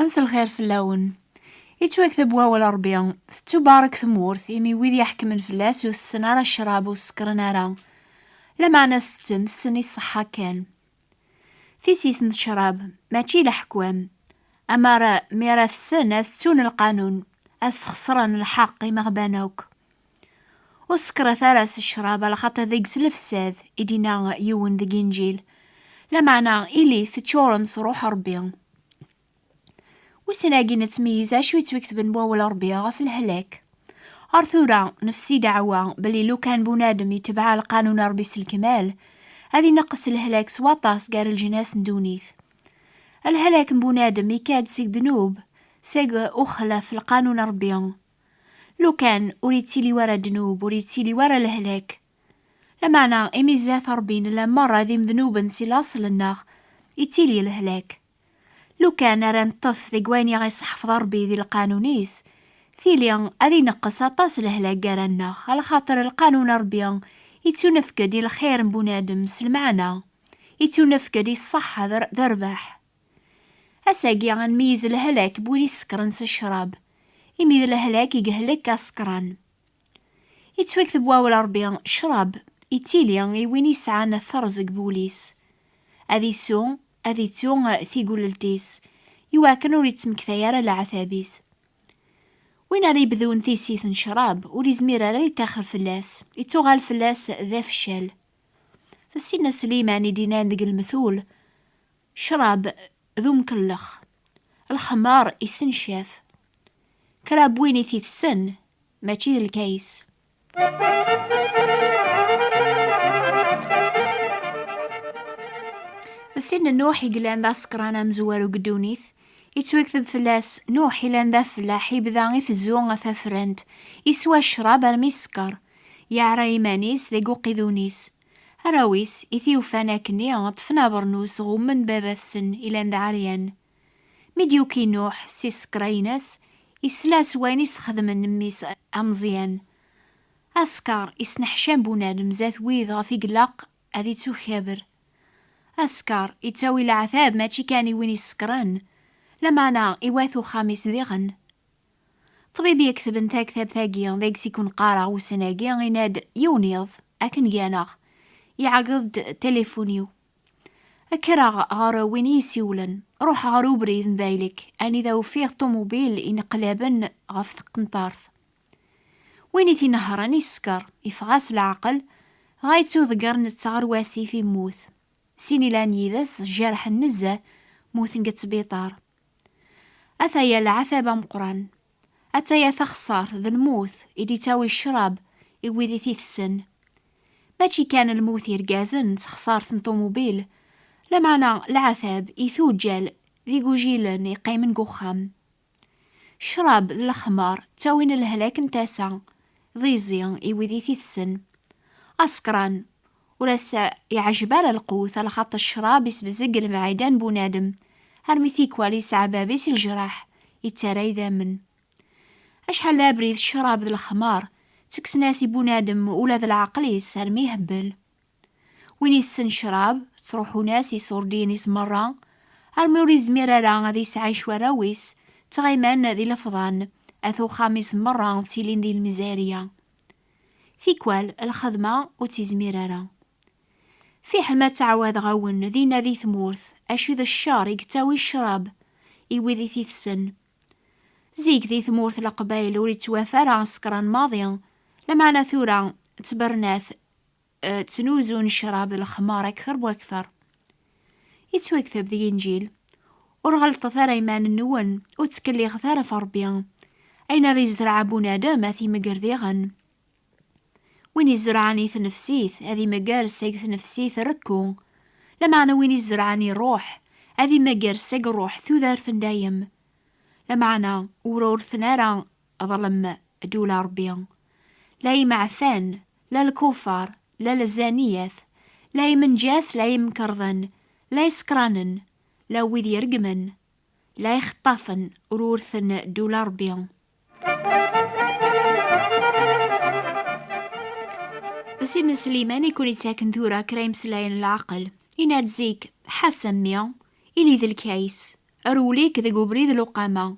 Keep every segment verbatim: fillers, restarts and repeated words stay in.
Mselxir fell-awen. Yettwakteb wawal Ṛebbi, tettubarek tmurt, imi wid iḥekmen fell-as ur tessen ara ccrab, ur sekkren ara. Lameɛna tetten, tessen i ṣṣeḥḥa kan. Tissit n ccrab, mačči leḥkwam. Amar mi ara tessen, ad ttun lqanun, ad sxeṣren lḥeqq imeɣban akk. Ur sekkret ara s ccrab, alaxaṭer deg-s lefsad, i d-inna yiwen deg Inǧil. Lameɛna, ili teččurem s Ṛuḥ Ṛebbi. Wissen agi nettmeyyiz acu yettwaketben wawal Ṛebbi ɣef lehlak. Ar tura, nefsi ddeɛwa belli lukan bunadem yetbeɛ lqanun n Ṛebbi s lekmal, ad ineqqes lehlak s waṭas gar leǧnas n ddunit. Lehlak n bunadem ikka-d seg ddnub, seg uxlaf lqanun n Ṛebbi. Lukan ur yettili wara ddnub, ur yettili wara lehlak. Lameɛna, imi zdat Ṛebbi nella merra d imednuben si laṣel-nneɣ, yettili lehlak. Lukan ara neṭṭef deg wayen i ɣ-iseḥfeḍ Ṛebbi di lqanun-is, tili ad ineqqes aṭas lehlak gar-aneɣ, alaxaṭer lqanun n Ṛebbi yettunefk-d i lxir n bunadem s lmeɛna, yettunefk-d i ṣṣeḥḥa d r-, d rrbeḥ. Ass-agi ad nmeyyez lehlak n win isekkren s ccrab, imi d lehlak i yehlek asekran. Yettwakteb wawal Ṛebbi, ccrab yettili i win yesɛan terẓ deg wul-is. Ad isu, ad ittu tigulelt-is, iwakken ur yettmektay ara leɛtab-is. Win ara yebdun tissit n ccrab, ur yezmir ara ad yettaxer fell-as, yettuɣal fell-as d afeccal. Ssidna Sliman i d-yennan deg lemtul, ccrab d umkellex, lexmar isencaf. Kra n win i t-itessen, mačči d lkayes. Ssidna Nuḥ i yellan d asekran amezwaru deg ddunit, yettwakteb fell-as Nuḥ ilan d afellaḥ, ibda itezzu tafrant, yeswa ccrab armi yeskeṛ, yeɛra iman-is deg uqidun-is. Arraw-is i t-yufan akkenni ṭṭfen abernus, ɣummen baba-tsen ilan d aɛeryan. Mi d-yuki Nuḥ si tsekra-ines, isla s wayen i s-xedmen mmi-s ameẓyan. Asekkeṛ isneḥcam bunadem zdat wid ɣef i ilaq ad ittukaber. Asekkeṛ ittawi leɛtab mačči kan i win isekṛen, lameɛna i wat uxxam-is diɣen. Ṭṭbib i iketben taktabt-agi deg-s i kun-qqareɣ ussan-agi, yenna-d yiwen yiḍ, akken gganeɣ, iɛeggeḍ-d tilifun-iw. Kkreɣ ɣer win i yi-siwlen, ruḥeɣ ɣer ubrid n Baylek, anida ufiɣ ṭumubil ineqlaben ɣef tqenṭart. Win i t-inehhren isekker, iffeɣ-as leɛqel, dɣa yettuḍegger netta ɣer wasif, immut. Sin ilan yid-s jerḥen nezzeh, mmuten deg ttbiṭar. Ataya leɛtab ameqqran. Ataya taxessart d lmut i d-ittawi ccrab i wid i t-itessen. Mačči kan lmut irgazen d texsart n ṭumubil, lameɛna leɛtab i tuǧǧal d igujilen yeqqimen deg uxxam. Ccrab d lexmar ttawin lehlak n tasa, d izi i wid i t-itessen. Asekran ur as-iɛejjeb ara lqut, alaxaṭer ccrab isbezeg lemɛida n bunadem, armi tikwal yesɛa bab-is leǧraḥ, yettarra idammen. Acḥal d abrid ccrab d lexmar, ttekksen-as i bunadem ula d leɛqel-is armi ihebbel. Win itessen ccrab, ttruḥun-as iṣurdiyen-is merra, armi ur yezmir ara ad yesɛic warraw-is, ttɣiman di lefḍan, at uxxam-is merra ttilin di lmizarya. Tikwal, lxedma ur tt-yezmir ara. Fiḥel ma ttɛawadeɣ-awen dinna di tmurt, acu d ccer i yettawi ccrab i wid i t-itessen. Zik di tmurt n Leqbayel ur yettwafa ara asekran maḍi, lameɛna tura ttbernat, eh, ttnuzun ccrab d lexmar akter wakter. Yettwakteb deg Inǧil: "Ur ɣellṭet ara iman-nwen, ur ttkellixet ara ɣef Ṛebbi. Ayen ara yezreɛ bunadem, ad t-imegger diɣen." Win izerɛen i tnefsit, ad imegger seg tnefsit rrekku. Lameɛna win izerɛen i ṛṛuḥ, ad imegger seg ṛṛuḥ tudert n dayem. Lameɛna ur urten ara ḍlem ddula Ṛebbi. La imeɛtan, la lkufar, la lzaniyat, la imenǧas, la imkerḍen, la isekranen, la wid iregmen, la ixeṭṭafen ur urten ddula Ṛebbi. Sidna Sliman i kun-ittaken tura kra imeslayen n leɛqel. Yenna-d zik: "Ḥas a mmi, ili d lkayes, rewlik deg ubrid luqama.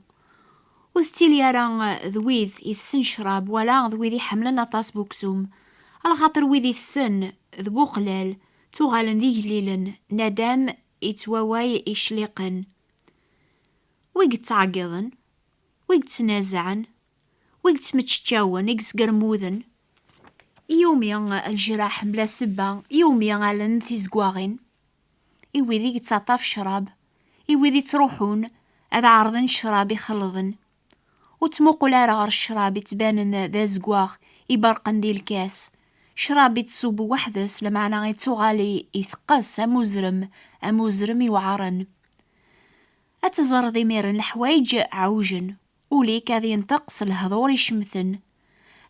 Ur tettili ara d wid itessen ccrab wala d wid iḥemmlen aṭas n uksum, alaxaṭer wid itessen d buqlal ttuɣalen d igellilen, nadam ittwaway icliqen. Wi yettɛeggiḍen, wi yettnazaɛen, wi yettmeččeččawen, i yesgermuden, i yumi lejraḥ mebla ssebba, i yumi allen tizeggaɣin, i wid i yettaṭṭaf ccrab, i wid i ttruḥun ad ɛerḍen ccrab ixelḍen. Ur ttmuqul ara ɣer ccrab ittbanen d azeggaɣ iberqen di lkas. Ccrab ittṣub weḥd-s, lameɛna ittuɣal i-, iteqqes am uzrem, am uzrem iweɛren. Ad teẓreḍ imiren leḥwayeǧ ɛewjen, ul-ik ad yenṭeq s lehdur icemten.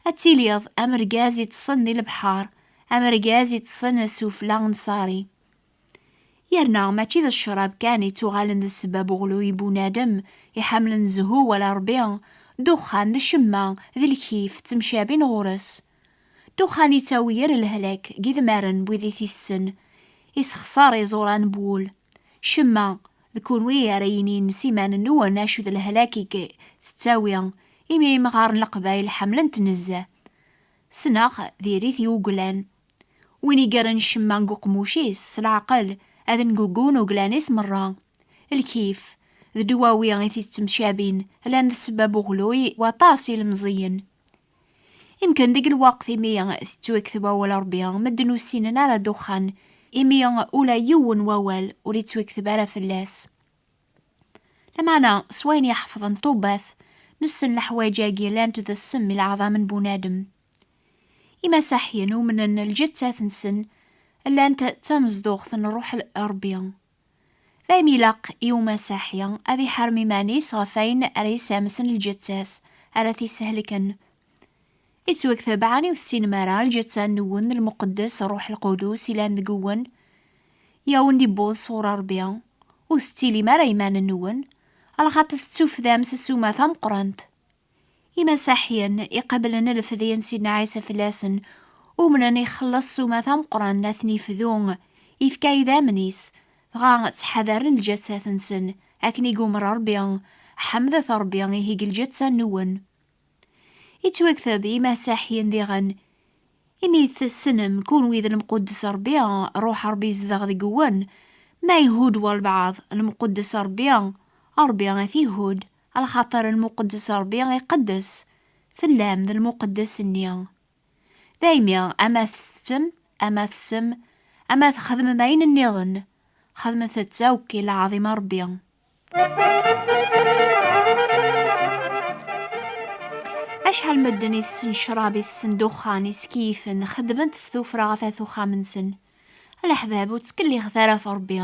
Ad tiliḍ am rgaz iṭṭsen di lebḥer, am rgaz iṭṭsen sufella n ṣṣari. Yerna mačči d ccrab kan ittuɣalen d ssebba n uɣluy n bunadem iḥemmlen zzhu wala Ṛebbi, ddexxan d ccemma d lkif ttemcabin ɣur-s. Ddexxan ittawi yir lehlak deg idmaren n wid i t-itessen, issexṣar iẓuran n wul. Ccemma, d kunwi ara yinin s iman-nwen acu d lehlak i k-, tettawi, imi imɣaren n Leqbayel ḥemmlen-t nezzeh. Ssneɣ diri-t i uglan. Win iggaren ccemma deg uqemmuc-is s leɛqel, ad nguggun uglan-is merra. Lkif, d ddwawi i t-ittemcabin, llan d ssebba n uɣluy waṭas ilemẓiyen. Imken deg lweqt imi tettwakteb awal Ṛebbi, medden ur ssinen ara ddexxan, imi ula yiwen wawal ur ittwakteb ara fell-as. Lameɛna, s wayen iḥefḍen ṭṭubbat, nessen leḥwayeǧ-agi llant d ssem i leɛḍam n bunadem. Imasaḥyen umnen lǧettat-nsen llant d tamezduɣt n ṛṛuḥ n Ṛebbi. Daymi ilaq i umasaḥi ad iḥarem iman-is ɣef wayen ara yesɛemsen lǧetta-s, ara t-ishelken. Ittwakteb, ɛni ur tessinem ara lǧetta-nwen d lmuqeddes, Ṛṛuḥ Lqudus ilan deg-wen, i awen-d-iwweḍ sɣur Ṛebbi, ur tettilim ara iman-nwen, alaxaṭer tettufdam s ssuma tameqqrant. Imasaḥyen iqeblen lefdi n Sidna Ɛisa fell-asen, umnen ixelleṣ ssuma tameqqrant, ad ten-ifdu, ifka idammen-is, dɣa ttḥadaren lǧettat-nsen, akken i yumer Ṛebbi, ḥemdet Ṛebbi ihi deg lǧetta-nwen. Ittwakteb i imasaḥyen diɣen, imi tessnem kunwi d lemquddes Ṛebbi, Ṛuḥ Ṛebbi izdeɣ deg-wen, ma ihudd walbeɛḍ lemquddes Ṛebbi, Ṛebbi ad t-ihudd, alaxaṭer lmuqeddes Ṛebbi iqeddes, tellam d lmuqeddes-nni. Daymi, ama tettettem, ama tessem, ama txedmem ayen nniḍen, xedmet-t akk i lɛaḍima Ṛebbi. Acḥal medden itessen ccrab, itessen ddexxan, iskeyfen, xeddmen-t s tuffra ɣef at uxxam-nsen. A leḥbab, ur ttkellixet ara ɣef Ṛebbi,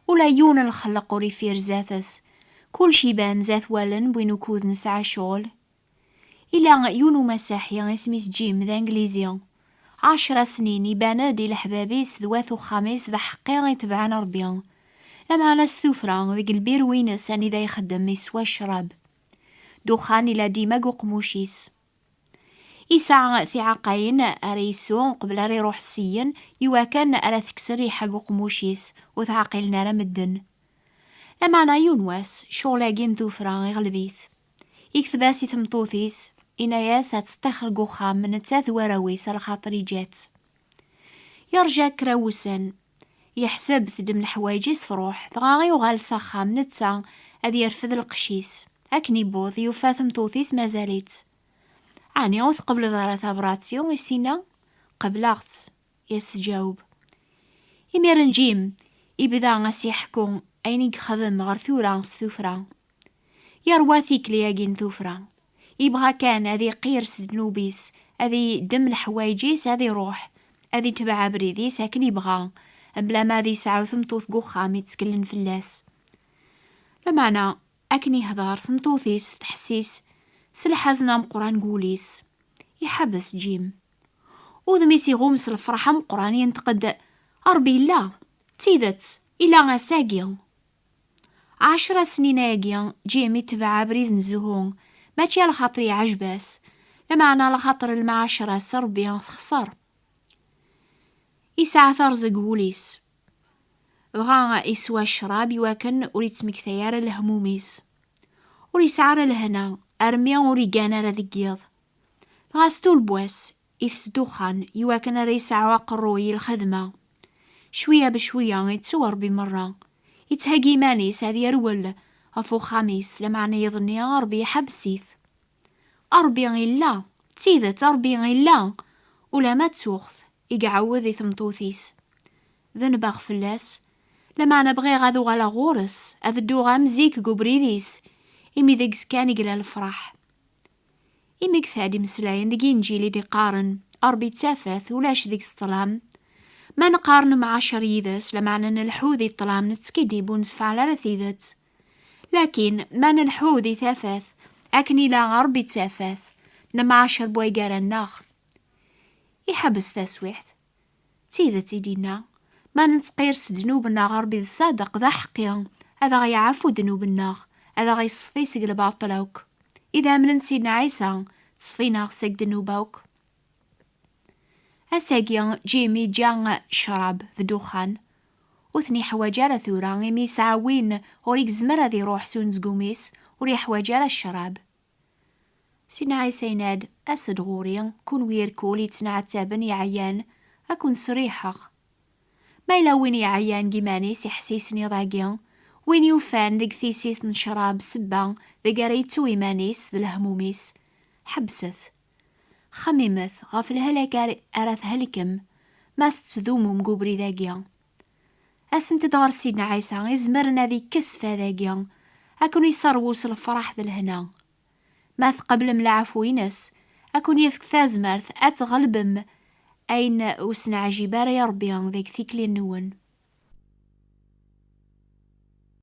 ula yiwen n lxelleq ur ifir zdat-s. Kulci iban zdat wallen n win ukud nesɛa ccɣel. Ila yiwen umasaḥi, isem-is Jim, d anglizi. Ɛecra snin, iban-d i leḥbab-is d wat uxxam-is d aḥeqqi itebɛen Ṛebbi. Lameɛna s tuffra, deg lbiru-ines anida ixeddem, iswa ccrab. Ddexxan ila dima deg uqemmuc-is. Isɛa tiɛeqqayin ara yessu qbel ara iruḥ syen, iwakken ara tekkes rriḥa deg uqemmuc-is, ur tɛeqqilen ara medden. Lameɛna yiwen wass, ccɣel-agi n tuffra iɣleb-it. Ikteb-as i tmeṭṭut-is, inna-yas ad teṭṭixer deg uxxam, nettat d warraw-is, alaxaṭer iǧǧa-tt. Yerǧa kra n wussan, yeḥseb teddem leḥwayeǧ-is truḥ, dɣa yuɣal s axxam, netta ad yerfed lqecc-is. Akken iwweḍ, yufa tmeṭṭut-is mazal-itt. Ɛni ur tqebleḍ ara tabrat-iw? I s-tinna. Qebleɣ-tt, i as-tǧaweb. Imiren Jim ibda as-iḥekku ayen i yexdem ɣer tura s tuffra. Yerwa tikli-agi n tuffra. Yebɣa kan ad iqir s ddnub-is, ad iddem leḥwayeǧ-is, ad iruḥ, ad itbeɛ abrid-is akken ibɣa, mebla ma ad yesɛu tmeṭṭut deg uxxam itteklen fell-as. Lameɛna, akken ihder, tmeṭṭut-is tḥessis s lḥazen ameqqran deg wul-is. Iḥebbes Jim. Udem-is iɣum s lefraḥ ameqqran, yenṭeq-d: "Ṛebbi illa! D tidet, illa ass-agi!" Ɛecra snin-agi, Jim itbeɛ abrid n zzhu, mačči alaxaṭer iɛjeb-as, lameɛna alaxaṭer lemɛacra s Ṛebbi texṣer. Isɛa tarẓi deg wul-is. Dɣa iswa ccrab iwakken ur yettmektay ara lehmum-is. Ur yesɛi ara lehna, armi ur igan ara deg yiḍ. Dɣa s tulbwa-s itess ddexxan iwakken ara yesɛu aqerruy i lxedma. Cwiya becwiya ittuw Ṛebbi merra. Ittheggi iman-is ad yerwel ɣef uxxam-is, lameɛna iḍ-nni Ṛebbi iḥebbes-it. Ṛebbi illa, d tidet Ṛebbi illa, ulamma ttuɣ-t, i iɛawed i tmeṭṭut-is. Denbeɣ fell-as, lameɛna bɣiɣ ad uɣaleɣ ɣur-s, ad dduɣ am zik deg ubrid-is, imi deg-s kan i yella lefraḥ. Imekta-d imeslayen deg Inǧil i d-iqqaren, Ṛebbi d tafat, ulac deg-s ṭṭlam. Ma neqqar nemɛacer yid-s, lameɛna nleḥḥu di ṭṭlam, nettkiddib ur nessefɛel ara tidet. Lakin, ma nleḥḥu di tafat, akken ila Ṛebbi d tafat, nemɛacer bway gar-aneɣ. Iḥebbes taswiḥt. D tidet i d-inna, ma nettqir s ddnub-nneɣ Ṛebbi d ṣṣadeq d aḥeqqi, ad aɣ-yeɛfu ddnub-nneɣ, ad aɣ-yeṣfi seg lbaṭel akk. Idammen n Sidna Ɛisa ṣfin-aɣ seg ddnub akk. Ass-agi, Jim iǧǧa ccrab d ddexxan. Ur ten-iḥwaǧ ara tura, imi yesɛa win ur yezmir ad iruḥ s unezgum-is, ur yeḥwaǧ ara ccrab. Sidna Ɛisa yenna-d, as-d ɣur-i, kunwi irkul yettneɛtaben yeɛyan, ad ken-sriḥeɣ. Ma yella win yeɛyan deg iman-is iḥess i tesniḍ-agi, win yufan deg tissit n ccrab ssebba deg ara yettu iman-is d lehmum-is, ḥebset. Xemmimet ɣef lehlak ar-, ara thelkem ma tettdumum deg ubrid-agi. Asemt-d ɣer Sidna Ɛisa izemren ad ikkes fad-agi, ad ken-iserwu s lefraḥ d lehna. Ma tqeblem leɛfu-ines, ad ken-yefk tazmert ad tɣelbem ayen ur s-neɛjib ara i Ṛebbi deg tikli-nwen.